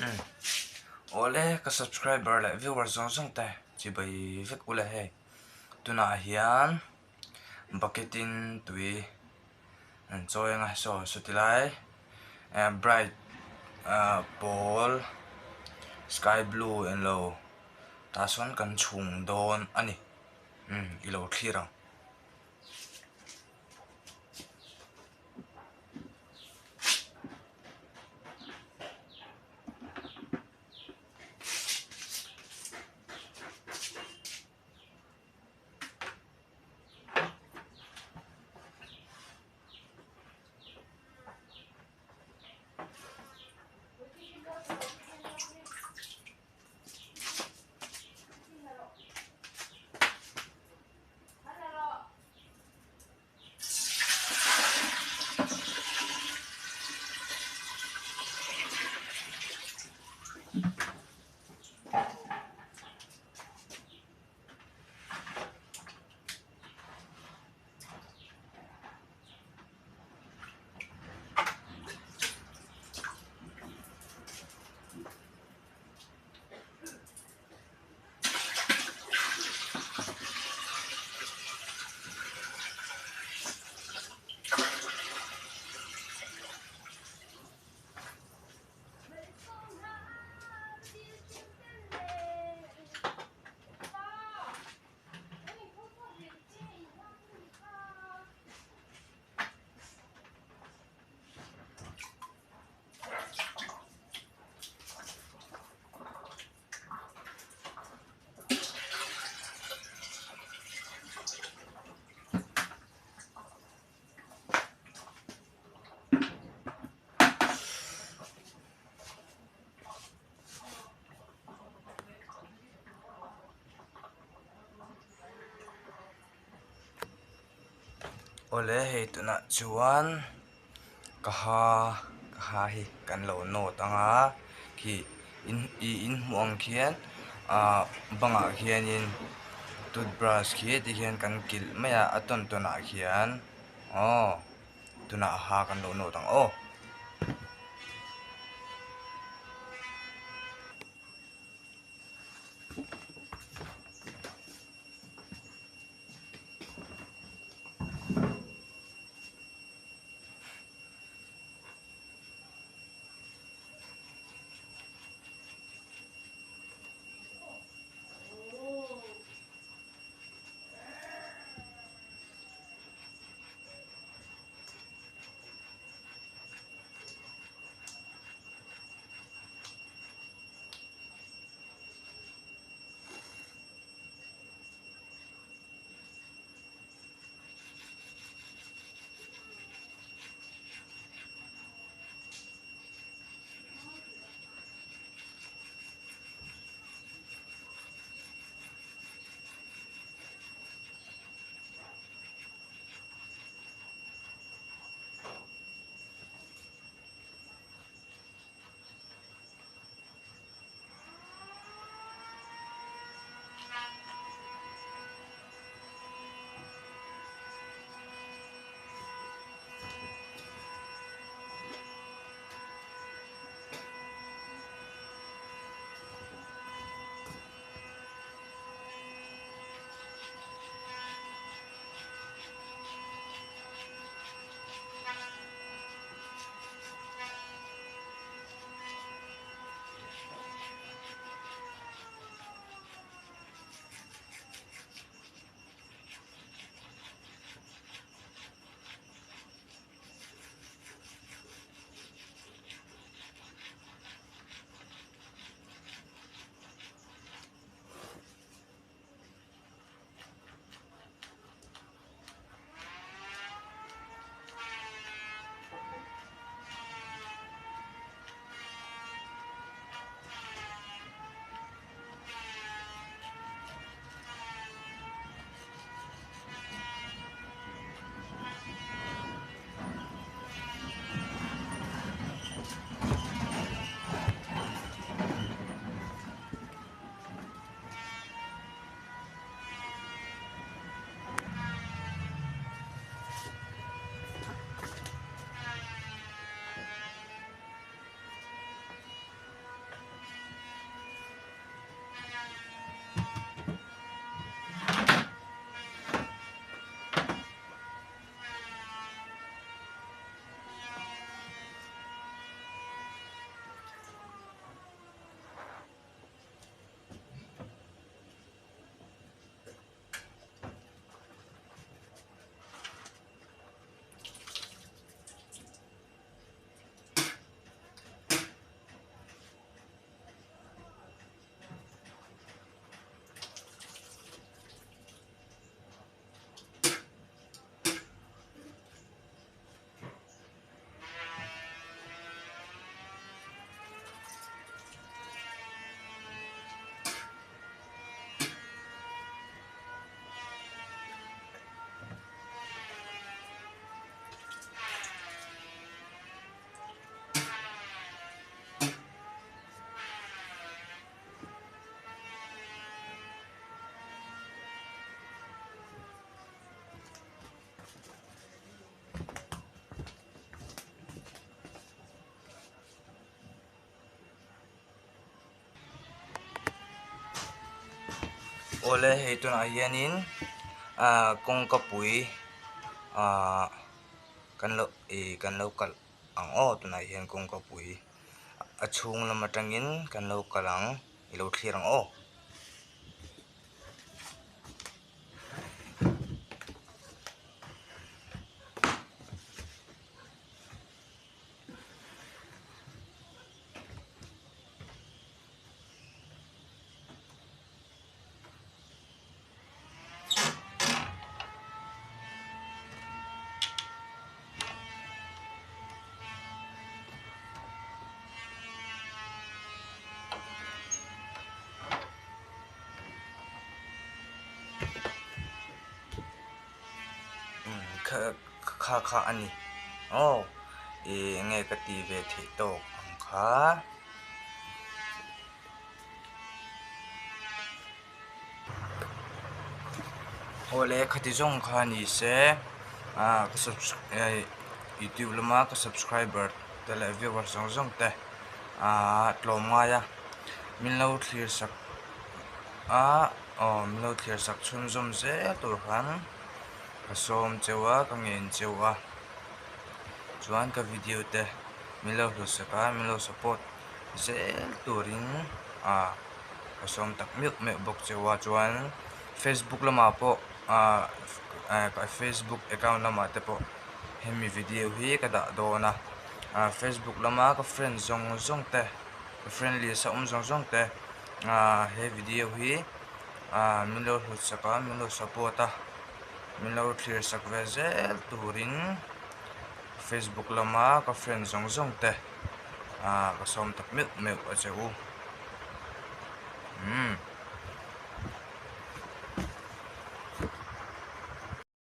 Umm awle ka subscriber leh viewer zawng zawng te chibai vek ula hei tunah hian bucket in tui an chawi anga saw sawti lai eh bright ah pawl sky blue englo tah sawn kan chhung dawn a ni umm i lo thlir ang. Awle hei tunah chuan ka ha ka ha hi kan lo nawt ang a khi in ih in hmuh ang khian ah bangah khianin toothbrush khi tikhian kan kilh mai a a tawn tawn ah khian aw tunah ha kan lo nawt ang aw. Awle hei tunah hianin ah kawngka pui ah kan lo ih kan lo kalh ang aw tunah hian kawngka pui a chhung lam atangin kan lo kalh ang i lo thlir ang aw. Kha kha a ni aw ih enge ka tih ve theih tawk ang kha. Awle khati zawng kha ni se ah ka youtube lama ka subscriber te leh viewers zawng zawng te ah tlawm ngai a min lo thlir sak a aw min lo thlir sak chhunzawm zel tur khan ka sawm cheu a ka ngen cheu a chuan ka video te min lo hlut sak a min lo support zel turin ah ka sawm tak meuh meuh bawk cheu a chuan facebook lamah pawh ah ka facebook account lamah te pawh hemi video hi ka dah dawn a ah facebook lama ka friend zawng zawng te ka friend list a awm zawng zawng te ah he video hi ah min lo hlut sak a min lo support a min lo thlir sak ve zel turin facebook lama ka friend zawng zawng te ah ka sawm tak meuh meuh a che u.